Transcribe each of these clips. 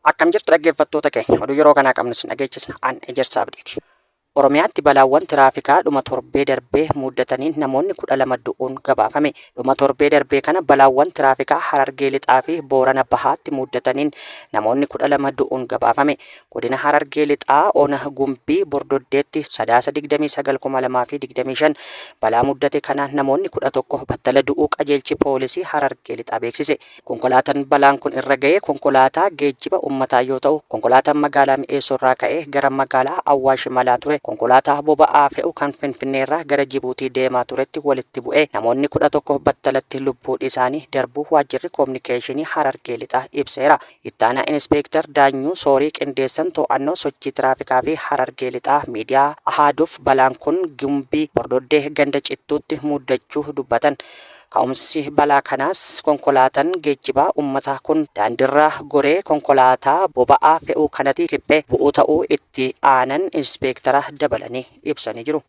Akkam jirtu dhaggeeffattoota keenya, oduu yeroo kanaa qabnu isin dhageechisna, an Ejersaa Abdiiti. Oromiyaatti balaawwan tiraafikaa dhuma torbee darbee muuddataniin namoonni 12 du'uun gabaafame. Dhuma torbee darbee kana balaawwan tiraafikaa Harargee Lixaa fi Boorana Bahaatti muuddataniin namoonni 12 du'uun gabaafame. Godina Harargee Lixaa Ona Gumbii Bordoddeetti Sadaasa 29,2025 balaa muddate kanaan namoonni 11 battala du'uu Qajeelchi Poolisii Harargee Lixaa beeksise. Konkolaatan balaan kun irra ga'e konkolaataa geejjiba ummataa yoo ta'u, konkolaataan magaalaa Mi'eessoorraa ka'ee gara magaalaa Awwaash imalaa ture konkolaataa boba'aa fe'u kan Finfinneerraa gara Jibuutii deemaa turetti walitti bu'ee namoonni 11 battalatti lubbuun isaanii darbuu Waajjirri Kominikeeshinii Harargee Lixaa ibseera. Ittaanaa Inispeektar Daanyuu Soorii qindeessan to'annoo sochii tiraafikaa fi Harargee Lixaa miidiyaa Ahaaduuf balaan kun Gumbii Bordoddee ganda Cittuutti muddachuu dubbatan. Ka'umsi balaa kanaas konkolaatan geejjibaa ummataa kun daandirraa goree konkolaataa boba'aa fe'uu kanatti kiphee bu'uu ta'uu itti aanan Inspeektara dabalanii ibsanii jiru.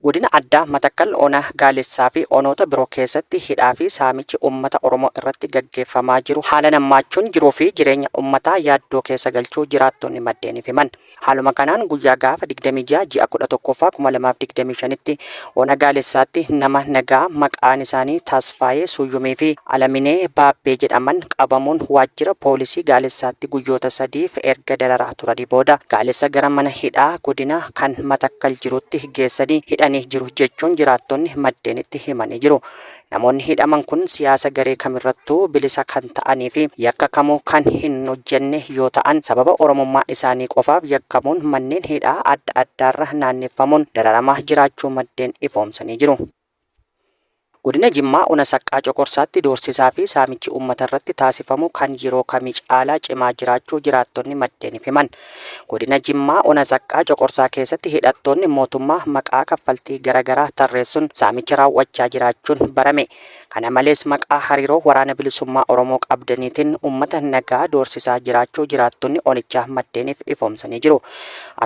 Godina Addaa Matakkal Ona Gaalessaa fi Onoota biroo keessatti hidhaa fi saamichi uummata Oromoo irratti gaggeeffamaa jiru haalan hammaachuun jiruu fi jireenya uummataa yaaddoo keessa galchuu jiraattonni maddeeniif himan. Haaluma kanaan guyyaa gaafa 26 ji'a 11ffaa 2025tti Ona Gaalessaatti nama nagaa maqaan isaanii Tasfaayee Suyyumii fi Alaminee Baabbee jedhaman qabamuun waajjira poolisii Gaalessaatti guyyoota sadiif erga dararaa turanii booda Gaalessa gara mana hidhaa godina kan Matakkal jirutti geessanii hidhanii jiru jechuun jiraattonni maddeenitti himanii jiru. Namoonni hidhaman kun siyaasa garee kamirrattuu bilisa kan ta'anii fi yakka kamuu kan hin hojjenne yoo ta'an, sababa Oromummaa isaanii qofaaf yakkamuun manneen hidhaa adda addaarra naanneffamuun dararamaa jiraachuu maddeen ifoomsanii jiru. Godina Jimmaa Ona Saqqaa Coqorsaatti doorsisaa fi saamichi uummatarratti taasifamu kan yeroo kamii caalaa cimaa jiraachuu jiraattonni maddeeniif himan. Godina Jimmaa Ona Saqqaa Coqorsaa keessatti hidhattoonni mootummaa maqaa kaffaltii gara garaa tarreessuun saamicha raawwachaa jiraachuun barame. Kana malees maqaa hariiroo Waraana Bilisummaa Oromoo qabdaniitiin uummata nagaa doorsisaa jiraachuu jiraattonni onichaa maddeeniif ifoomsanii jiru.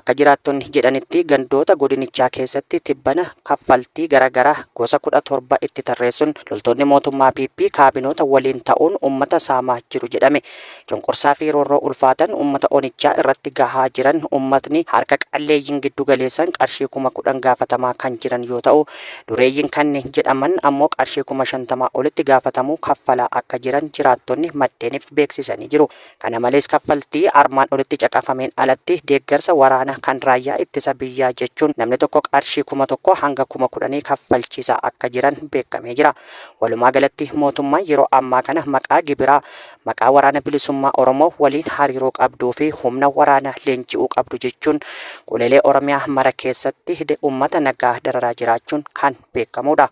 Akka jiraattonni jedhanitti gandoota godinichaa keessatti tibbana kaffaltii gara garaa gosa 17 itti tarreessuun loltoonni mootummaa PP kaabinoota waliin ta'uun uummata saamaa jiru jedhame. Cunqursaa fi roorroo ulfaatan uummata onichaa irratti gahaa jiran uummatni harka qalleeyyiin giddu galeessan qarshii 10,000 gaafatamaa kan jiran yoo ta'u, dureeyyiin kanneen jedhaman ammoo qarshii 50,000 olitti gaafatamu kaffalaa akka jiran jiraattonni maddeeniif beeksisanii jiru. Kana malees kaffaltii armaan olitti caqafameen alatti deeggarsa waraana kan raayyaa ittisa biyyaa jechuun namni tokko qarshii 1000 hanga 10,000 kaffalchiisaa akka jiran beekamee jira. Walumaa galatti mootummaan yeroo ammaa kana maqaa gibiraa, maqaa Waraana Bilisummaa Oromoo waliin hariiroo qabduu fi humna waraanaa leenji'uu qabdu jechuun goleelee Oromiyaa mara keessatti uummata nagaa dararaa jiraachuun kan beekamuudha.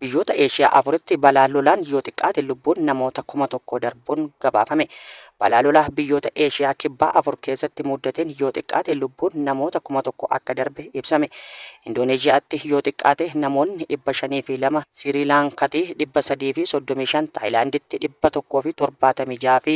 Biyyoota Eeshiyaa afuritti balaa lolaan yoo xiqqaate lubbuun namoota 1000 darbuun gabaafame. Balaa lolaa biyyoota Eeshiyaa Kibbaa afur keessatti muuddateen yoo xiqqaate lubbuun namoota 1000 akka darbe ibsame. Indooneezhiyaatti yoo xiqqaate namoonni 502, Siriilaankati 335, Taayilaanditti 176 fi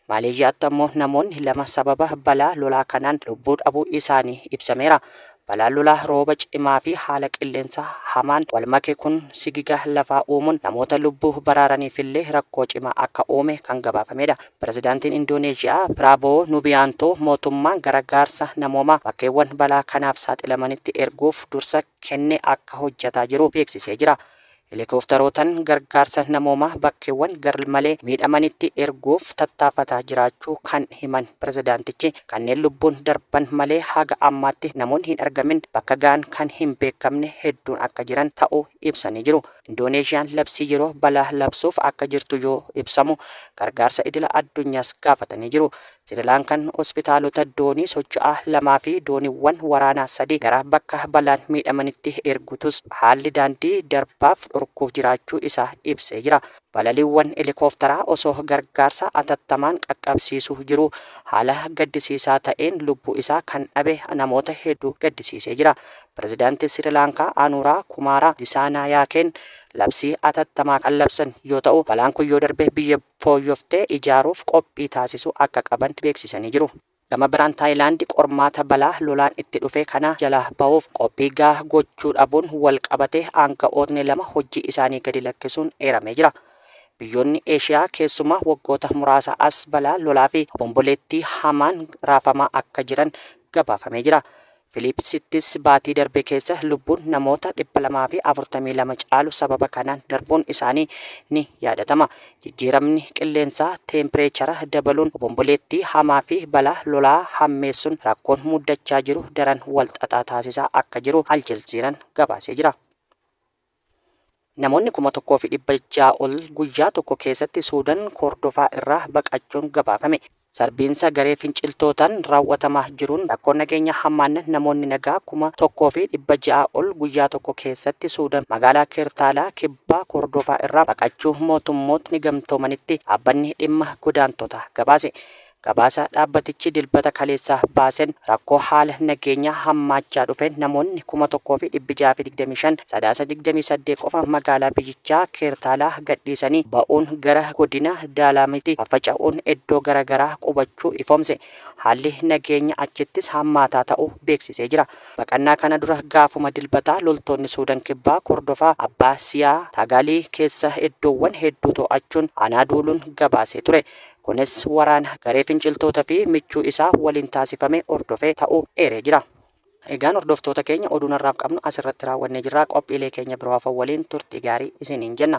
Maaleezhiyaatti ammoo namoonni 2 sababa balaa lolaa kanaan lubbuu dhabuu isaanii ibsameera. Balaan lolaa rooba cimaa fi haala qilleensaa hamaan wal make kun sigiga lafaa uumuun namoota lubbuu baraaraniifillee rakkoo cimaa akka uume kan gabaafameedha. Pirezidaantiin Indooneezhiyaa Piraaboowoo Nubiyaantoo mootummaan garagaarsa namoomaa bakkeewwan balaa kanaaf saaxilamanitti erguuf dursa kenne akka hojjataa jiru beeksisee jira. Helikooftarootan gargaarsa namoomaa bakkeewwan garmalee miidhamanitti erguuf tattaafataa jiraachuu kan himan pirezidaantichi, kanneen lubbuun darban malee haga ammaatti namoonni hin argamin bakka ga'an kan hin beekamne hedduun akka jiran ta'uu ibsanii jiru. Indooneezhiyaan labsii yeroo balaa labsuuf akka jirtu yoo ibsamu, gargaarsa idila addunyaas gaafatanii jiru. Sirilaankaan hospitaalota doonii socho'aa lamaa fi dooniiwwan waraanaa sadi gara bakka balaan miidhamanitti ergutus haalli daandii darbaaf dhorkuuf jiraachuu isaa ibsee jira. Balaliiwwan helikooftaraa osoo gargaarsa atattamaan qaqqabsiisuu jiruu haala gaddisiisaa ta'een lubbuu isaa kan dhabe namoota hedduu gaddisiisee jira. Pirezidaantiin Sirilaankaa Anuuraa Kumaaraa Disaanaayaakeen labsii atattamaa kan labsan yoo ta'u, balaan kun yoo darbe biyya fooyyoftee ijaaruuf qophii taasisuu akka qaban beeksisanii jiru. Gama biraan Taayilaandi qormaata balaa lolaan itti dhufe kana jalaa bahuuf qophii gahaa gochuu dhabuun wal qabatee aanga'ootni lama hojii isaanii gadi lakkisuun eeramee jira. Biyyoonni Eeshiyaa keessumaa waggoota muraasa as balaa lolaa fi obomboleettii hamaan raafamaa akka jiran gabaafamee jira. Filiipsittis baatii darbe keessa lubbuun namoota 242 caalu sababa kanaan darbuun isaanii ni yaadatama. Jijjiiramni qilleensaa teempireechara dabaluun obomboleettii hamaa fi balaa lolaa hammeessuun rakkoon muddachaa jiru daran walxaxaa taasisaa akka jiru Aljelziiraan gabaasee jira. Namoonni 1,600 ol guyyaa tokko keessatti Suudan Kordofaa irraa baqachuun gabaafame. Sarbiinsa garee finciltootaan raawwatamaa jiruun rakkoon nageenyaa hammaannan namoonni nagaa 1,600 ol guyyaa tokko keessatti Suudan magaalaa Keertaalaa kibbaa Kordofaa irraa baqachuu mootummootni gamtoomanitti dhaabbanni dhimma godaantotaa gabaase. Gabaasa dhaabbatichi Dilbata kaleessaa baaseen rakkoo haala nageenyaa hammaachaa dhufeen namoonni 1,625 Sadaasa 28 qofa magaalaa biyyichaa Keertaalaa gadhiisanii ba'uun gara godina Daalaamitti faffaca'uun iddoo garagaraa qubachuu ifoomse. Haalli nageenya achittis hammaataa ta'uu beeksisee jira. Baqannaa kana dura gaafuma Dilbataa loltoonni Suudan Kibbaa Kordofaa, Abbaa Siyaa, Taagaalii keessa iddoowwan hedduu to'achuun aanaa duuluun gabaasee ture. Kunis waraana garee finciltoota fi michuu isaa waliin taasifame hordofee ta'uu eeree jira. Egaan hordoftoota keenya oduun har'aaf qabnu asirratti raawwannee jirra. Qophiilee keenya biroo hafan waliin turtii gaarii isiniin jenna.